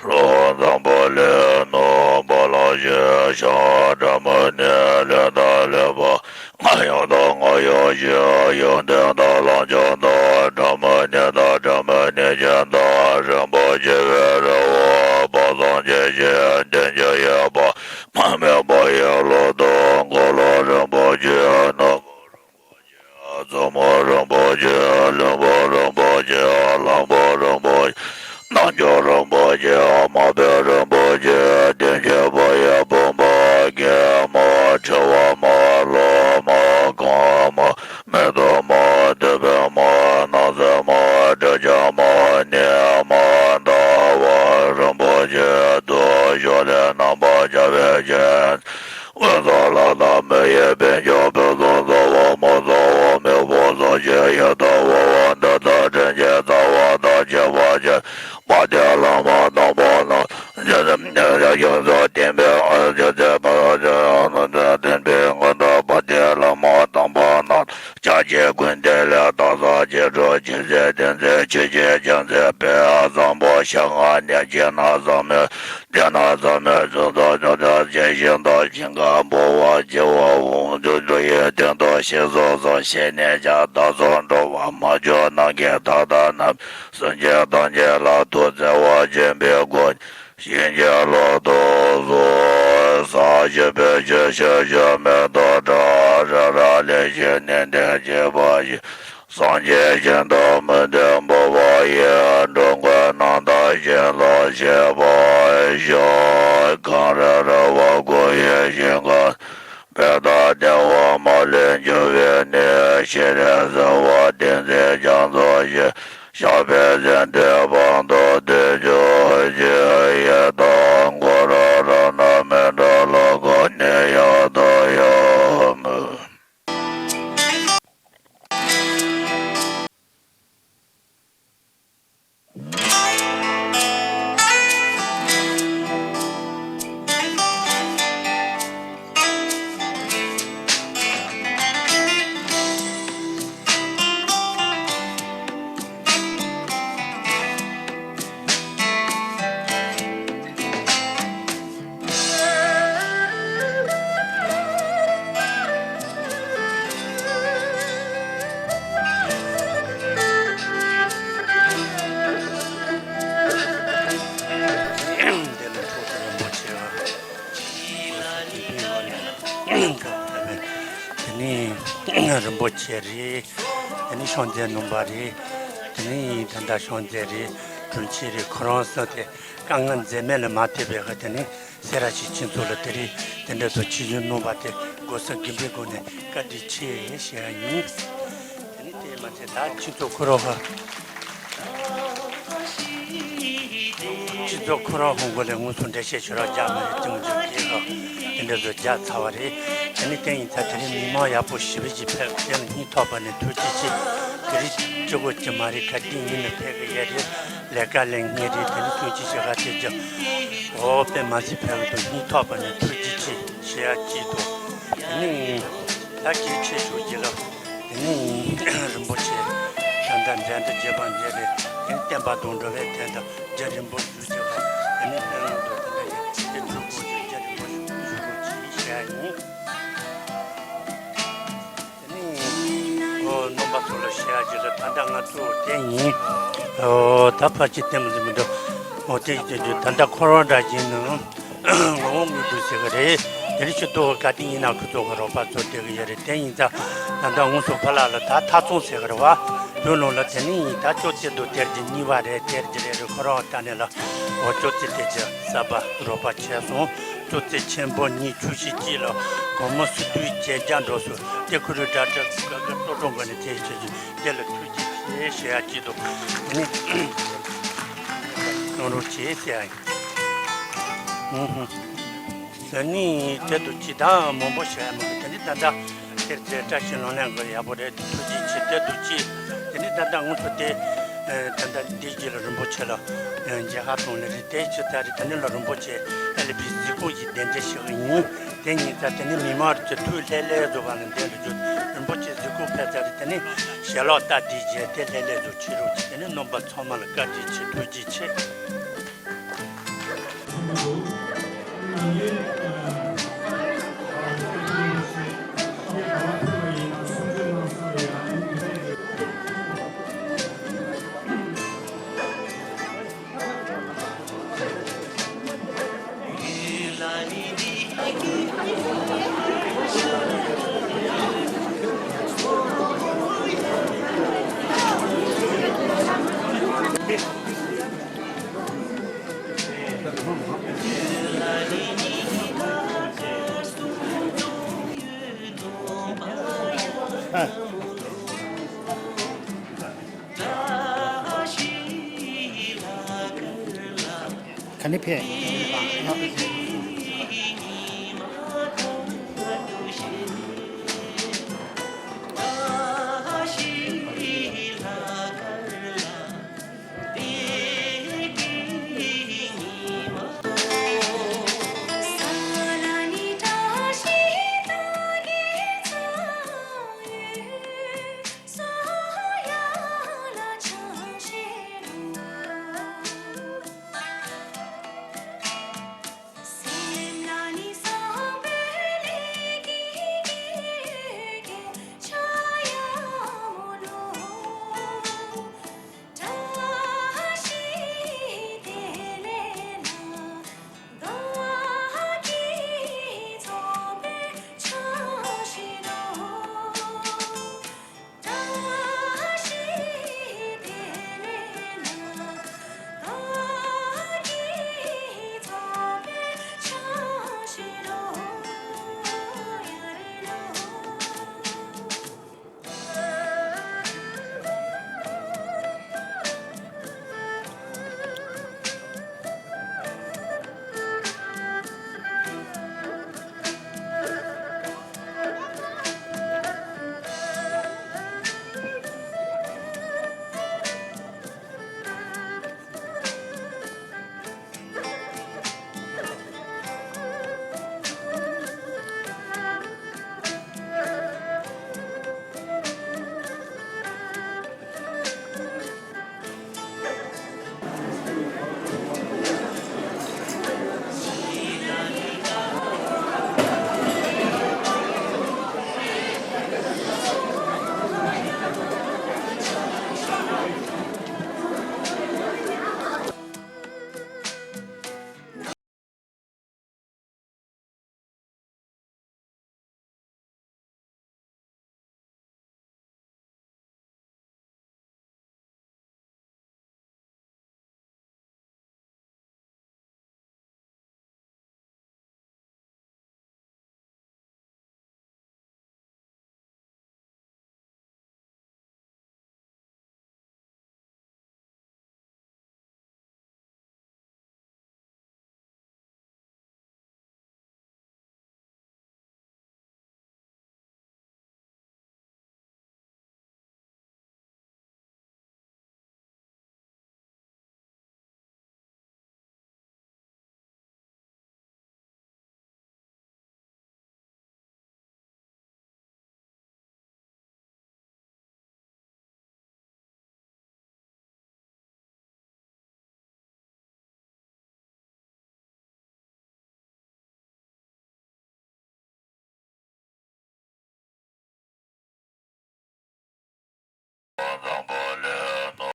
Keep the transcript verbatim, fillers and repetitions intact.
ལོ་འཛམ་བུ་གླིང་ནང་པ་ལ་ཞེས་བྱ། སྒྲ་མི་སྙན་ལས་དང་ལེགས་པ། སྔར་ཡང་དང་སྔར་ཡང་ཞེས་ཡོན་ཏན་དང་ལམ་ཆེན་དང་། སྒྲ་མི་སྙན་དང་སྒྲ་མི་སྙན་ཅན་དང་། རིན་པོ་ཆེ་བའི་རི་བོ་དཔག་བསམ་དགྱེས་ཤིང་བདེ་འགྱུར་ཡོད་པ། མ་སྨད་པ་ཡི་ལོ་ཏོག་འཁོར་ལོ་རིན་པོ་ཆེ། ནོར་བུ་རིན་པོ་ཆེ། བཙུན་མོ་རིན་པོ་ཆེ། ལྷུན་པོ་རིན་པོ་ཆེ། གླང་པོ་རིན་པོ་ཆེ། རྣམ་འགྱུར་རིན་པོ་ཆེ། མ་བུ་རིན་པོ་ཆེ། བདེ་ཆེན་པ་ཡི་བུམ་པ། རྒན་མ། ཁྲི་བ་མ། ལོ་མ། གོང་མ། མེ་ཏོག་མ། དུད་འགྲོ་མ། སྣང་སྲིད་མ། དྲི་ཆབ་མ། ནས་མ། ཟླ་བ་རིན་པོ་ཆེ། དུ་ཞོ་ལས་རྣམ་པར་རྒྱལ་བའི་ཞིང་། དབུས་གཙང་ལ་དྭགས་མི་ཡི་དཔལ་འབྱོར། ཕུན་སུམ་ཚོགས་པ་མ་ཚང་བ། མི་ཕམ་སངས་རྒྱས་ཡི་དྭགས་པོ། འདི་ལྟར་དྲིན་ཅན་རྩ་བ་དང་ཁྱད་པར་ཅན། དཔལ་ལྡན་བླ་མ་དམ་པ་རྣམས། ཡོངས་སུ་བསྟན་པའི་ཨ་ཅོ་ཙེ་པ་ཅོ་བསྟན་པའི་མངོན་རྟོགས་དཔལ་ལྡན་བླ་མ་དམ་པ་རྣམས། ཕྱག་ཆེན་ཀུན་བདེ་ལས་དང་ས་ཆེ་འགྲོ། ཆེ་ཚེ་བརྟན་ཚེ་ཆོས་ཀྱི་རྒྱལ་མཚན་དཔལ་བཟང་པོ། ཞལ་སྔ་ནས་བྱོན་ན་བཟང་མོད། དེ་ན་ཟབ་མོའི་གཟུངས་ཐོབ་ཅོག་ཙེ་ཞིང་དང་། ཞིང་ཁམས་འབུལ་བ་བྱེ་བ་འོང་། འགྲོ་ཡི་དོན་དུ་གཤེགས་སུ་གསོལ། ཞེས་ནས་ཀྱང་བདག་སོགས་འགྲོ་བ་མ་གྱུར་ནམ་མཁའི་མཐའ་དང་ནམ། སེམས་ཅན་ཐམས་ཅད་ལ་ཐུགས་བརྩེ་བ་ཆེན་པོས་བསྐུལ། ཞིང་གི་ལོ་ཏོག་སོགས་ཟག་བཅས་པའི་ཆུ་ཞབས་ཞུམ་མེ་ཏོག་བཀྲ་རབ་རབ་ལེགས་ཤིང་ནན་ཏན་བྱེད་པ་ཡི། སངས་རྒྱས་ཞིང་དུ་མི་འདོད་འབུལ་བ་ཡི། འགྲོ་མགོན་རྣམས་དང་བྱིན་རླབས་ཆེ་བར་ཤོག་གངས་རི་ར་བས་བསྐོར་བའི་ཞིང་ཁམས། བས་མཐའ་བདེ་བ་མ་ལུས་འབྱུང་བའི་གནས། ཤེས་རབ་གསལ་བ་ཏིང་འཛིན་རྒྱ་མཚོ་ཞེས། བཤགས་པའི་ཟིན་བྲལ་དཔང་དུ་སྡུད་གྱུར་ཅིག་ཡི་དྭགས་འཁོར་རབ་རྣམས་མི་འབྲལ་ལོ། གོ་གནས་ཡང་དག་ཡོད་མོད། དེ་ལ་ཐུགས་རྗེ་རིན་པོ་ཆེ་དེ་ནས་རིན་པོ་ཆེ་རེད། དེ་ནས་ཤོང་རྩེ་སྣུམ་པ་རེད། དེ་ནས་ད་ལྟ་ཤོང་རྩེ་རེད། དྲུང་ཆེ་རེད། ཁོ་རང་གསུམ་དེ་དཀའ་ངལ་འཛེམས་མེད་ལ་མ་ཐེབས་པའི་ཁ། དེ་ནས་སེ་ར་བྱེས་ཁྱེད་ཚོ་ལ་དེ་རིང་དེ་འདྲ་ཚོ་ཆིབས་བསྒྱུར་གནང་བ་དེ་སྒོ་སེར་དགོན་པའི་སྒོ་ནས་བཀའ་དྲིན་ཆེ་ཞུ་ཡ་ཡིན། དེ་ནས་དེ་མ་ཚད་ད་ཁྱེད་ཚོ་ཁོ་རང་ཧ། སྤྱི་ཚོགས་ཁོ་རང་ཧོང་གོ་ལས་དངོས་སུ་འགྲེལ་བཤད་ཞུ་རོགས་རྒྱག་མ་རེད། ཅུང་ཅུང་དེ་ཧ་དེ་འདྲ་ཚོ་རྒྱག་ཚར་བ་རེད། དེ་ནས་དེ་ཡིན་ཙང་དེ་རིང་མི་མང་ཡག་པོ་ཞེ་པོ་ཅིག་ཕེབས། དེ་ལ་སྙིང་ཐག་པ་ནས་ཐུགས་རྗེ་ཆེ། དེ་རིང་གཅིག་པོ་ཅིག་མ་རེད། ག་དུས་ཡིན་ན་ཕེབས་གི་ཡོད་རེད། ལས་ཀ་ལས་ངེས་རེད། དེ་ནས་ཐུགས་རྗེ་ཆེ་ཧ་ཐེ་ཅི། འོ་དཔེ་མ་སྲིད་ཕེབས་འདུག་སྙིང་ཐག་པ་ནས་ཐུགས་རྗེ་ཆེ་ཞུ་ཡ་གཅིག་འདུག་དེ་ནས་ད་གལ་ཆེ་ཤོས་ཀྱི་ལ། དེ་ནས་རིན་པོ་ཆེ་ད་ལྟ་འཛིན་གྲྭ་རྒྱས་པ་འདི་རེད། དེ་ནས་བསྟན་པ་དང་འགྲོ་བའི་དོན་དུ་རྒྱ་རིན་པོ་ཞུ་བྱེད་པ། དེ་ནས་བསྟན་ལམ་དུ་དེ་འདྲ་ཡིན། དེ་ཚོའི་སྐོར་གྱི་རྒྱ་རིན་པོ་ཞུ་དགོས་ཀྱི་ཞེས་ཡིན། དེ་ནས་ཨོ་རྣམ་པ་ཚོ་ལ་ཞུ་ཡ་ཅིག་ལ། ད་ལྟ་ང་ཚོ་དེ་ཡིན། ཨོ་ད་ཕར་ཅིག་བསྟན་མི་འདུག་ཨོ་དེ་ཡིན་དུས་ད་ལྟ་འཁོར་བ་འདྲ་ཡིན་ནམ། ངོ་བོ་དངོས་གྲུབ་ཟེར་གི་རེད། དེ་རིང་ཕྱི་དྲོ་ག་དུས་ཡིན་ན་ཁོ་ཚོ་གི་རོགས་པ་ཚོ་བསྡད་གི་ཡོད་རེད། དེ་ཡིན་ཙང་ད་ལྟ་དངོས་སུ་ཕ་ལ་ལ་ད་ཐག་ཚོང་ཟེར་གི་རེད་བ། དེ་ནང་ལ་དེ་ནས་ཡིན་ད་ཅོག་ཙེ་འདུག་དེར་གྱི་གཉིས་པ་རེད། དེར་གྱི་རེད་རེད། ཁོ་རང་ལྟ་ནས་ལ་འོ་ཅོག་ཙེ་དེ་གྱི་གསར་པ་རོགས་པ་བྱས་སོང་། ཅོག་ཙེ་ཆེན་པོ་གཉིས་ཆུ་ཤིང་གཅིག་ལ་སྒོར་མོ་སུམ་སྟོང་བརྒྱད་བརྒྱ་འགྲོ་སོང་། དེ་ཁོ་རང་འདྲ་འདྲ་ག་ག་ཏོག་ཏོག་འགོ་ནས་དེ་བྱས་ཀྱི་དེ་ལ་ཐུགས་རྗེ་ཆེ་ཞུ་ཡ་གཅིག་འདུག་དེ་ནས་གནང་རོགས་བྱེད་ཟེར་ཡ་ཡིན། ཨུ་ཧུ། ཟེར་ནི་དེ་འདུག་ཅི་དང་མང་པོ་བཤད་ཡ་མི་འདུག་དེ་ནི་ད་ལྟ་དེར་དེ་བཀྲ་ཤིས་ལོ་ལོན་གི་ཡག་པོ་རེད། ཐུགས་རྗེ་ཆེ། དེ་འདུག་ཅི། དེ་ནི་ད་ལྟ་ངུ་ཚོ་དེ་ད་ལྟ་འདི་རྗེས་ལ་རིན་པོ་ཆེ་ལ་མཇལ་ཁ་གཏོང་ནི་རེད། དེ་ཕྱི་ཚ་རེད། དེ་ནི་ལ་རིན་པོ་ཆེ་ཨ་ལི་པི་གཟིགས་སྐོར་ཞིག་གདན་འདྲེན་ཞུ་གི་ཡིན། དེ་ཉིན་ཙ་དེ་ནི་མི་མང་རེ་ཚོ་ཐུགས་ལྷོད་ལྷོད་བཟོ་བ་ལ་འདན་ལ་རྒྱུ་རིན་པོ་ཆེ་གཟིགས་སྐོར་ཕེབས་ཚར་རེད། དེ་ནི་ཞལ་ལག་སྟབས་བདེ་བྱས་དེ་ལྷོད་ལྷོད་བཟོ་ཕྱི་རུ་ཅིག་དེ་ནི་རྣམ་པ་ཚང་མ་ལ་བཀའ་དྲིན་ཆེ། ཐུགས་རྗེ་ཆེ། ག་ནས་ཕེབས།